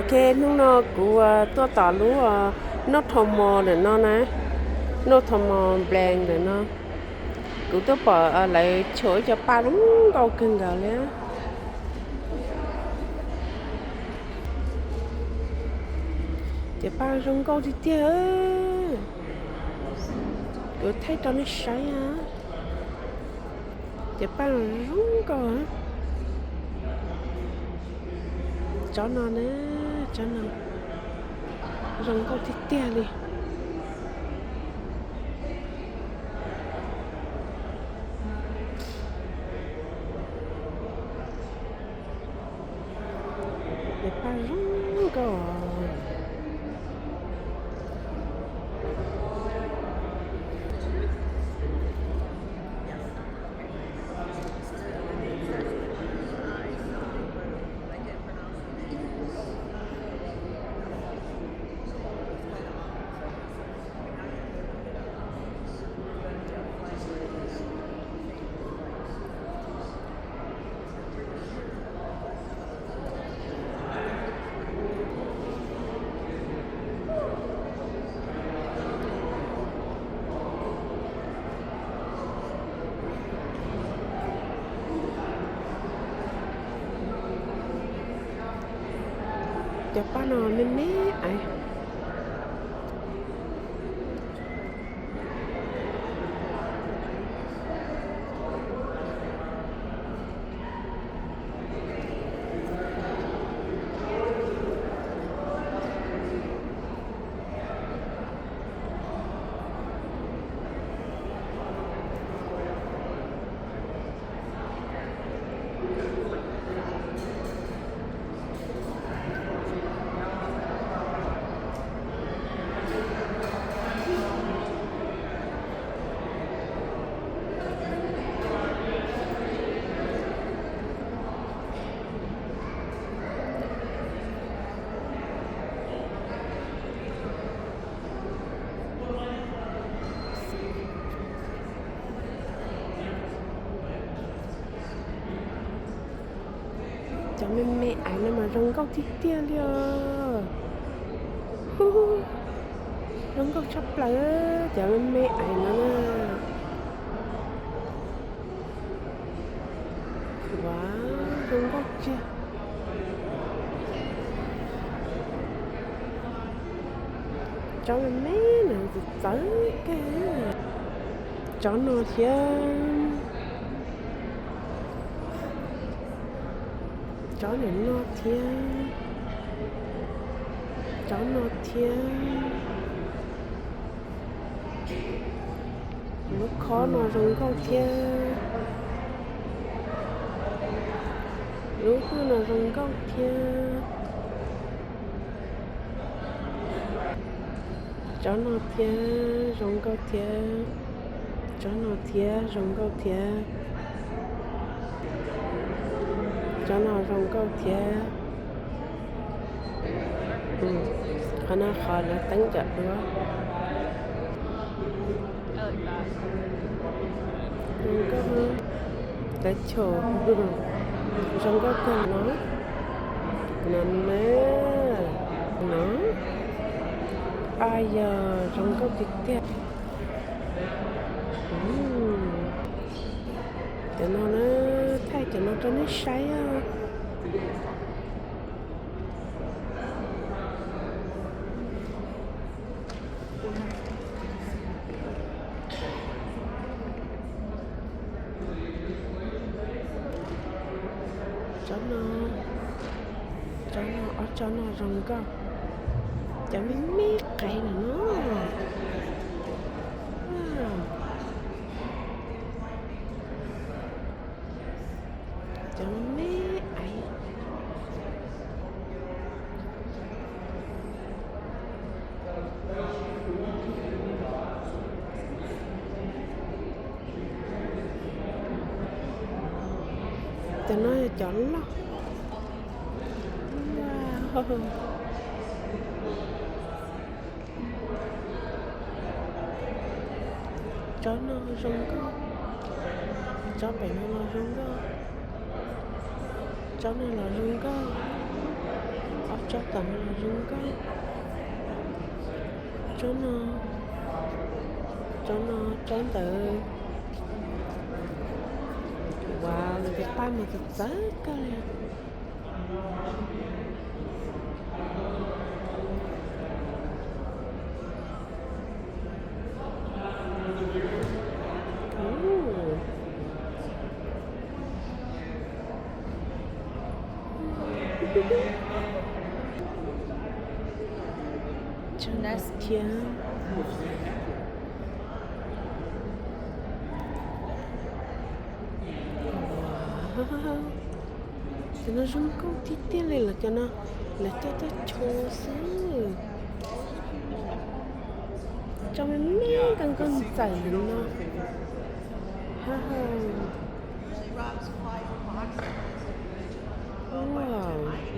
Ok, hnub no kuv tuaj tom lub North Hall Mall ntawm no na, North Hall Mall Brand ntawm no. Kuv tuaj pom lawv chom ib co paj zoo nkauj kawg nkaus li. Cov paj zoo nkauj tiag tiag. Kuv thaij rau nej saib. Cov paj zoo nkauj. Tsob no na, tsob no zoo nkauj tiag tiag li. Cov paj zoo nkauj. Cov paj no me me aiv. Cov me me aiv no mas zoo nkauj tiag tiag li os. Zoo nkauj tshaj plaws cov me me aiv no na. Ua, zoo nkauj tiag. Tsob me me no txawv txawv kawg. Tsob no thiab. Tsob nim no thiab. Tsob no thiab. Lub khob no zoo nkauj thiab. Lub hwj no zoo nkauj thiab. Tsob no thiab zoo nkauj thiab. Tsob no thiab zoo nkauj thiab. Tsob no zoo nkauj thiab. Qhov no qhov lawv teeb cov duab. Zoo nkauj, lawv chom zoo nkauj kawg no. No na, no. Ay yog zoo nkauj tiag tiag. Cov no na, thaij cov no rau nej saib os. Tsob no, tsob no, ob tsob no zoo nkauj. Cov me me qev no. Cov me me aiv. Cov no yog cov loj. Tsob no zoo nkauj. Tsob pem no los zoo nkauj. Tsob no los zoo nkauj. Ob Tsob tom no los zoo nkauj. Tsob no, tsob no, tsob ntawd. Wow, lawv tus paj mas txawv txawv kawg li. Cov nas thiab. Cov no zoo nkauj tiag tiag li, lawv cov no lawv coj tuaj cho xwb. Coj me me nkauj nkauj ntxawm li no. Wow.